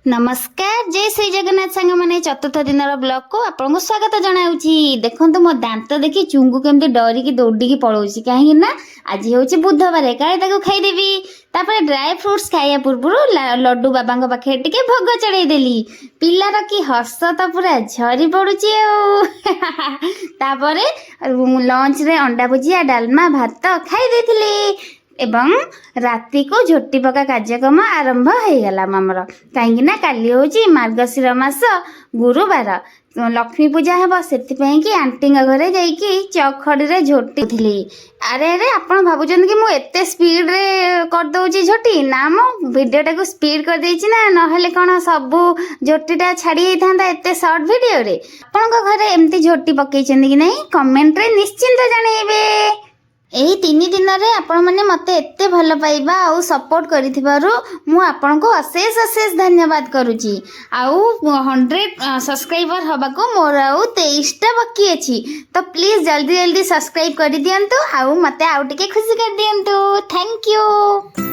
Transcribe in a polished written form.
ନମସ୍କାର, ଜୟ ଶ୍ରୀ ଜଗନ୍ନାଥ ସାଙ୍ଗମାନେ। ଚତୁର୍ଥ ଦିନର ବ୍ଲଗକୁ ଆପଣଙ୍କୁ ସ୍ୱାଗତ ଜଣାଉଛି। ଦେଖନ୍ତୁ, ମୋ ଦାନ୍ତ ଦେଖି ଚୁଙ୍ଗୁ କେମିତି ଡରିକି ଦୌଡ଼ିକି ପଳଉଛି, କାହିଁକି ନା ଆଜି ହେଉଛି ବୁଧବାର, କାଳେ ତାକୁ ଖାଇଦେବି। ତାପରେ ଡ୍ରାଏ ଫ୍ରୁଟ୍ସ ଖାଇବା ପୂର୍ବରୁ ଲଡୁ ବାବାଙ୍କ ପାଖରେ ଟିକେ ଭୋଗ ଚଢ଼େଇ ଦେଲି। ପିଲାର କି ହସ ତ ପୁରା ଝରି ପଡୁଛି ଆଉ। ତାପରେ ଲଞ୍ଚରେ ଅଣ୍ଡା ଭୁଜିଆ, ଡାଲମା, ଭାତ ଖାଇ ଦେଇଥିଲି ଏବଂ ରାତିକୁ ଝୋଟି ପକା କାର୍ଯ୍ୟକ୍ରମ ଆରମ୍ଭ ହେଇଗଲା ଆମର, କାହିଁକି ନା କାଲି ହେଉଛି ମାର୍ଗଶିର ମାସ ଗୁରୁବାର, ଲକ୍ଷ୍ମୀ ପୂଜା ହେବ। ସେଥିପାଇଁ କି ଆଣ୍ଟିଙ୍କ ଘରେ ଯାଇକି ଚଖଡ଼ିରେ ଝୋଟି ଥିଲି। ଆରେ ଆରେ, ଆପଣ ଭାବୁଛନ୍ତି କି ମୁଁ ଏତେ ସ୍ପିଡ଼ରେ କରିଦେଉଛି ଝୋଟି? ନା, ମୁଁ ଭିଡ଼ିଓଟାକୁ ସ୍ପିଡ଼ କରିଦେଇଛି ନା, ନହେଲେ କ'ଣ ସବୁ ଝୋଟିଟା ଛାଡ଼ି ହେଇଥାନ୍ତା ଏତେ ସର୍ଟ ଭିଡ଼ିଓରେ? ଆପଣଙ୍କ ଘରେ ଏମିତି ଝୋଟି ପକେଇଛନ୍ତି କି ନାହିଁ, କମେଣ୍ଟରେ ନିଶ୍ଚିନ୍ତ ଜଣେଇବେ। ଏହି 3 ଦିନରେ ଆପଣମାନେ ମୋତେ ଏତେ ଭଲ ପାଇବା ଆଉ ସପୋର୍ଟ କରିଥିବାରୁ ମୁଁ ଆପଣଙ୍କୁ ଅଶେଷ ଅଶେଷ ଧନ୍ୟବାଦ କରୁଛି। ଆଉ 100 ସବସ୍କ୍ରାଇବର ହେବାକୁ ମୋର ଆଉ 23ଟା ବାକି ଅଛି, ତ ପ୍ଲିଜ୍ ଜଲ୍ଦି ଜଲ୍ଦି ସବସ୍କ୍ରାଇବ୍ କରିଦିଅନ୍ତୁ ଆଉ ମୋତେ ଆଉ ଟିକେ ଖୁସି କରିଦିଅନ୍ତୁ। Thank you.